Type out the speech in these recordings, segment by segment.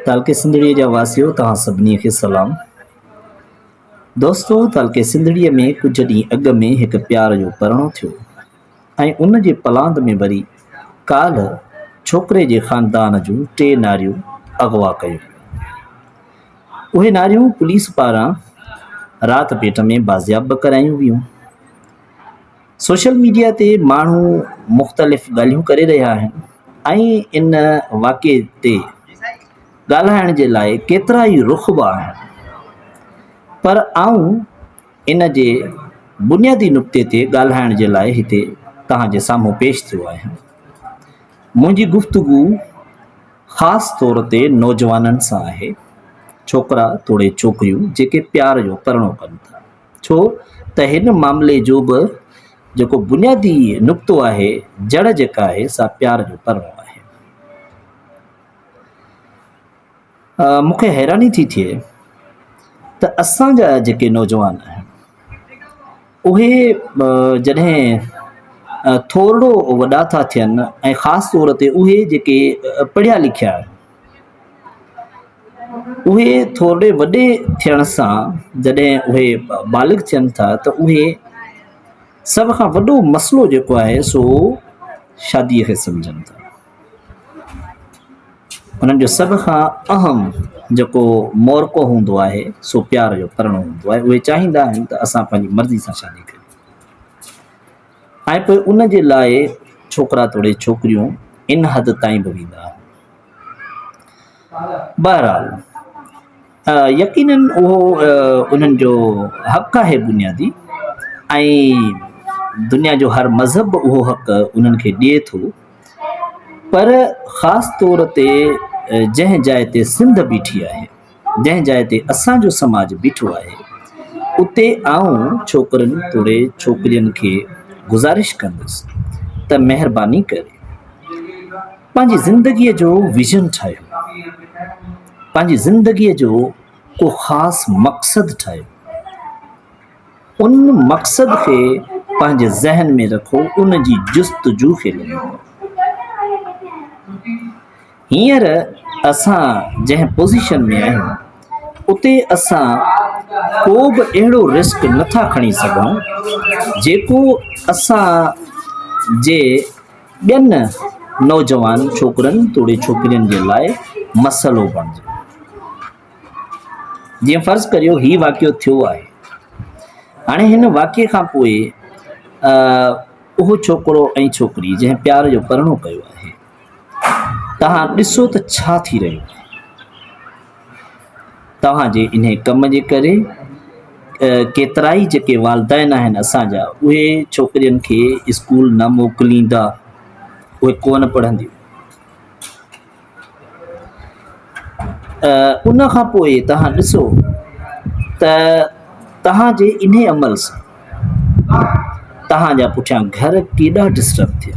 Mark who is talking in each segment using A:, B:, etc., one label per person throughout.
A: تعلقي سنڌڙيء جا واسيو توهان سڀني کي سلام. دوستو تعلقي سنڌڙيء ۾ ڪجهه ڏينهن اڳ ۾ هڪ پيار جو پرڻو ٿيو ۽ ان جي پلاند ۾ وري ڪالهه ڇوڪري جي خاندان جون ٽي ناريون اغوا ڪيون ويون. اهي ناريون پوليس پاران رات پيٽ ۾ بازياب به ڪرايون ويون. سوشل ميڊيا تي ماڻهو مختلف ڳالهيون ڪري رهيا آهن ۽ ان واقعي تي ڳالهائڻ جي لاء ڪيترا ئي رخ به آهن پر آئون ان جي بنيادي نقطي تي ڳالهائڻ جي لاء هتي توهان جي سامهون پيش ٿيو آهيان. منهنجي گفتگو خاص طور تي نوجوانن سان آهي، ڇوڪرا توڙي ڇوڪريون جيڪي پيار جو پرڻو ڪن ٿا. ڇو ته هن معاملي جو به جيڪو بنيادي نقطو آهي، جڙ جيڪا آهي سا پيار جو پرڻو آهي. مون کي حيراني ٿي ٿئي ته اسان جا جيڪي نوجوان آهن اهي جڏهن ٿورڙو وڏا ٿا ٿين ۽ خاص طور تي اهي جيڪي پڙهيا لکيا آهن اهي ٿورڙي وڏي ٿيڻ سان جڏهن اهي بالغ ٿين ٿا ته اهي سڀ کان وڏو مسئلو جيڪو آهي سو شاديء کي سمجهن ٿا. انهن جو سڀ کان اهم جيڪو مورکو هوندو آهي سو پيار جو پرڻو هوندو آهي. اهي چاهيندا آهن ته اسان پنهنجي مرضي سان شادي ڪريون ۽ پوء ان جي لاء ڇوڪرا توڙي ڇوڪريون ان حد تائين به ويندا آهن. بهرحال يقينن اهو انهن جو حق آهي بنيادي ۽ دنيا جو هر مذهب به اهو حق انهن کي ڏئي ٿو پر خاص طور تي جنهن جاء تي سنڌ بيٺي آهي جنهن جاء تي اسان جو سماج بيٺو آهي اتي آئون ڇوڪرن توڙي ڇوڪرين کي گذارش ڪندس ته مهرباني ڪري پنهنجي زندگيء جو ويزن ٺاهيو، پنهنجي زندگيء جو ڪو خاص مقصد ٺاهيو، ان مقصد کي پنهنجي ذهن ۾ رکو، ان جي جستجو کي لڳي پئو. هينئر اسان جنهن پوزيشن ۾ آهيون، اتي اسان ڪو به اهڙو رسڪ نٿا کڻي سگهون، جيڪو اسان جي ٻين نوجوان ڇوڪرن توڙي ڇوڪرين جي لاء مسئلو بڻجي. جيئن فرض ڪريو هي واقعو ٿيو آهي. هاڻي هن واقعي کان پوء اهو ڇوڪرو ۽ ڇوڪري جنهن پيار جو پرڻو ڪيو آهي، توهان ڏسو ته ڇا ٿي رهيو آهي. توهان جي انهي ڪم جي ڪري ڪيترائي جيڪي والدين آهن اسان جا اهي ڇوڪرين کي اسڪول نه موڪليندا، اهي ڪونه پڙهنديون. ان کان پوء توهان ڏسو ته توهان جي انهي عمل سان توهان جا پٺيان گهر ڪيڏا ڊسٽرب ٿيا.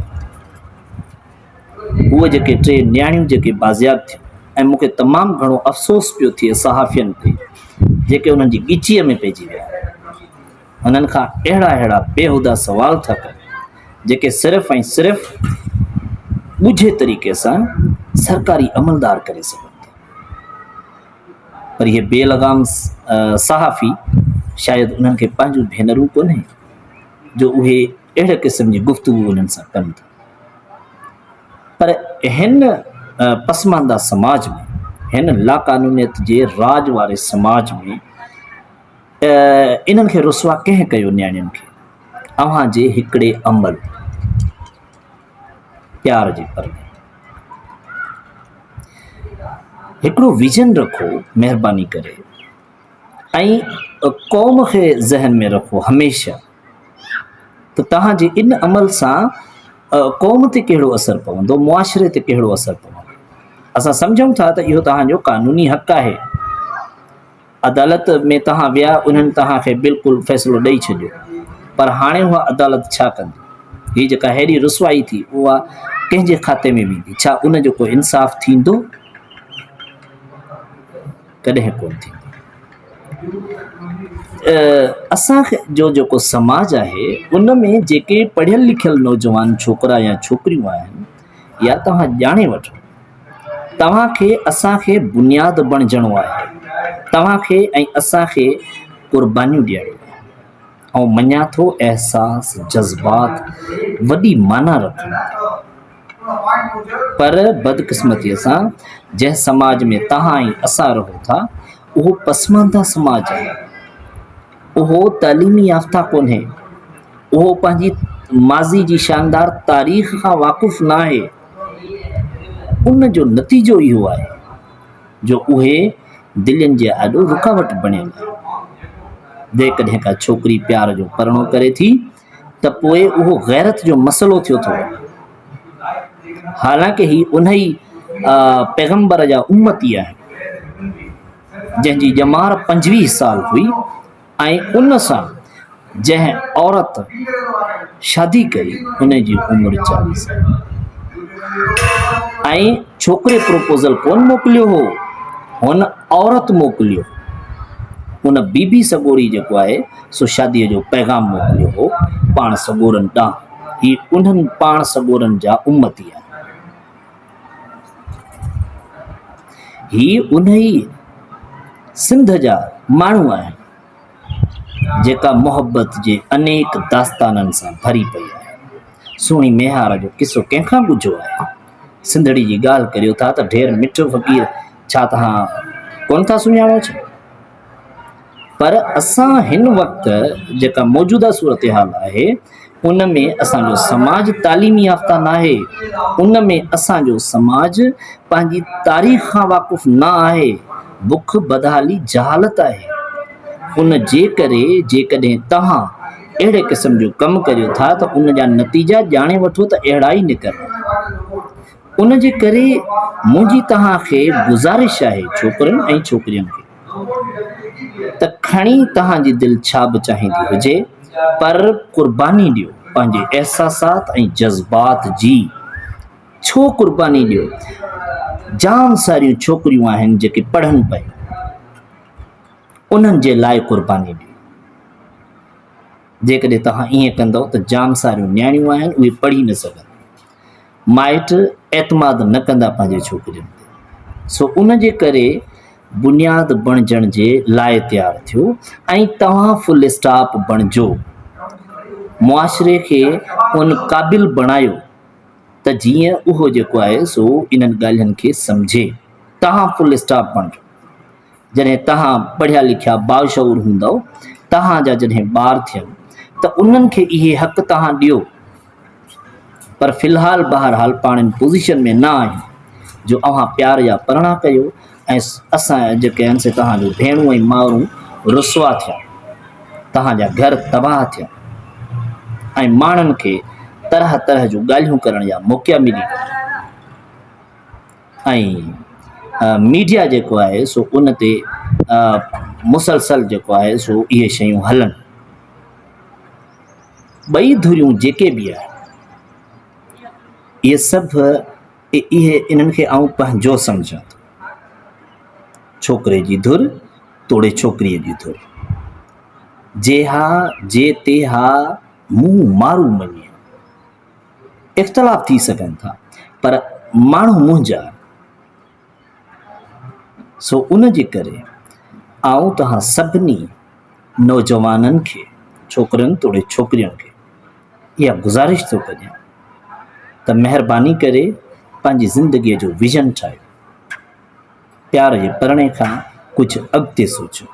A: هوء جيڪي ٽي نياڻيون جيڪي بازياب ٿيون ۽ مون کي تمام گهڻو افسوس پيو ٿئي صحافين تي جيڪي انهن جي ڳچيء ۾ پئجي ويا. انهن کان اهڙا اهڙا بيهودا سوال ٿا ڪن جيڪي صرف ۽ صرف ڳجهي طريقي سان سرڪاري عملدار ڪري سگهن ٿا. پر اهي بي لغام صحافي شايد انهن کي پنهنجون ڀينرون ڪونهي جو اهي اهڙي قسم جي گفتگو انهن سان ڪن ٿا. پر هن پسمانده سماج ۾، هن لاقانونيت جي راڄ واري سماج ۾ انهن کي رسوا ڪنهن ڪيو نياڻين کي؟ اوهان جي هڪڙي عمل پيار جي پرڻي. هڪڙو ويزن رکو مهرباني ڪري ۽ قوم کي ذهن ۾ رکو هميشه. ته توهان جي ان عمل سان قوم تي ڪهڙو اثر پوندو، معاشري تي ڪهڙو اثر پوندو. اسان سمجهون ٿا ته اهو توهان جو قانوني حق آهي. عدالت ۾ توهان ويا انهن توهان کي بلڪل فيصلو ڏئي ڇڏيو پر هاڻي اها عدالت ڇا ڪندي؟ هي جيڪا هيڏي رسوائي ٿي اها ڪنهن جي کاتي ۾ ويندي؟ ڇا ان جو ڪو انصاف ٿيندو؟ ڪڏهن ڪونه ٿيندو. اسان جو جيڪو سماج آهي ان ۾ جيڪي پڙهيل لکيل نوجوان ڇوڪرا يا ڇوڪريون آهن يا توهان ڄاڻي وٺو توهان کي اسان کي بنياد بڻجڻو آهي. توهان کي ۽ اسان کي قربانيون ڏيڻيون آهن. آئون مڃان ٿو احساس، جذبات وڏي معنيٰ رکن ٿا. پر بدقسمتيء سان جنهن سماج ۾ توهان ۽ اسان رهون ٿا، اهو پسمانده سماج آهي. اهو تعليمي يافته ڪونهي. اهو پنهنجي ماضي جي شاندار تاريخ کان واقف ناهي. ان جو نتيجو اهو آهي جو اهي دلين جي آڏو رڪاوٽ بڻيل آهن. جيڪڏهن ڪا ڇوڪري پيار جو پرڻو ڪري ٿي ته پوء اهو غيرت جو مسئلو ٿيو ٿو وڃي. حالانڪه هي انهي پيغمبر جا امتي آهن جنهن جي ڄمار 25 سال هئي ۽ ان سان جنهن عورت شادي ڪئي ان جي عمر 40 سال ۽ ڇوڪري پروپوزل ڪون موڪليو هو هن عورت موڪليو ان بي بي سڳوري جيڪو آهي سو شادي جو پيغام موڪليو هو پاڻ سڳورن ڏانهن هي انهن پاڻ سڳورن جا امتي آهن هي انهي سنڌ جا ماڻهو آهن جيڪا محبت جي انيڪ داستانن سان ڀري پئي آهي. سهڻي ميهار جو قصو ڪنهن کان ڳجهو آهي؟ سنڌڙي جي ڳالهه ڪريو ٿا ته ڍير مٺو فقير ڇا توهان ڪونه ٿا سڃاڻو ڇا؟ پر اسان هن وقت جيڪا موجوده صورتحال آهي ان ۾ اسان جو سماج تعليمي يافته ناهي ان ۾ اسان جو سماج پنهنجي تاريخ کان واقف نه آهي بک بدحالي جهالت آهي ان جي ڪري جيڪڏهن توهان اهڙي قسم جو ڪم ڪريو ٿا ته ان جا نتيجا ڄاڻي وٺو ته اهڙا ئي نڪرندا ان جي ڪري منهنجي توهان کي گذارش آهي ڇوڪرن ۽ ڇوڪرين کي ته کڻي توهان جي دل ڇا به چاهيندي هجي پر قرباني ڏيو پنهنجي احساسات ۽ جذبات جي. ڇو قرباني ڏيو؟ جام ساريون ڇوڪريون آهن جيڪي پڙهن پيون انهن جي لاء قرباني ڏيو. جيڪڏهن توهان ائين ڪندؤ ته جام ساريون نياڻيون آهن اهي پڙهي نه سگهنديون. مائٽ اعتماد نه ڪندا پنهنجي ڇوڪرين تي سو ان جي ڪري بنياد بڻجڻ جي لاء تيار ٿيو ۽ توهان فل اسٽاپ بڻجو معاشري کي ان قابل بڻايو ته جيئن اهو جيڪو آهي سو انهن ڳالهين کي سمجهي توهان فل اسٽاپ بڻجو جڏهن توهان پڙهيا لکيا باشعور هوندؤ توهان جا جڏهن ٻار ٿين ته انهن کي اهي حق توهان ڏيو پر في الحال بهرحال پاڻ ان پوزيشن ۾ نه آهيون جو اوهان پيار جا پرڻا ڪيو ۽ اسان جيڪي آهن سي توهان جون ڀيڻون ۽ مائرون رسوا ٿين، توهان جا گهر تباهه ٿين ۽ ماڻهن کي طرح طرح جون ڳالهيون ڪرڻ جا موقعا ملي وڃن ۽ ميڊيا جيڪو آهي سو ان تي مسلسل جيڪو آهي سو اهي شيون هلن. ٻئي ڌريون جيڪي به آهن اهي سڀ اهي انهن کي آئون پنهنجو سمجهان ٿو ڇوڪري جي ڌر توڙي ڇوڪريء جي ڌر جي ها جي تي ها مون مارو مڃي اختلاف ٿي سگهن ٿا پر ماڻهو منهنجا سو ان جي ڪري آئون توهان سڀني نوجوانن کي ڇوڪرن توڙي ڇوڪرين کي اها گذارش ٿو ڪريان ته مهرباني ڪري پنهنجي زندگيء جو ويزن ٺاهيو. پيار جي پرڻي کان ڪجهه اڳتي سوچيو.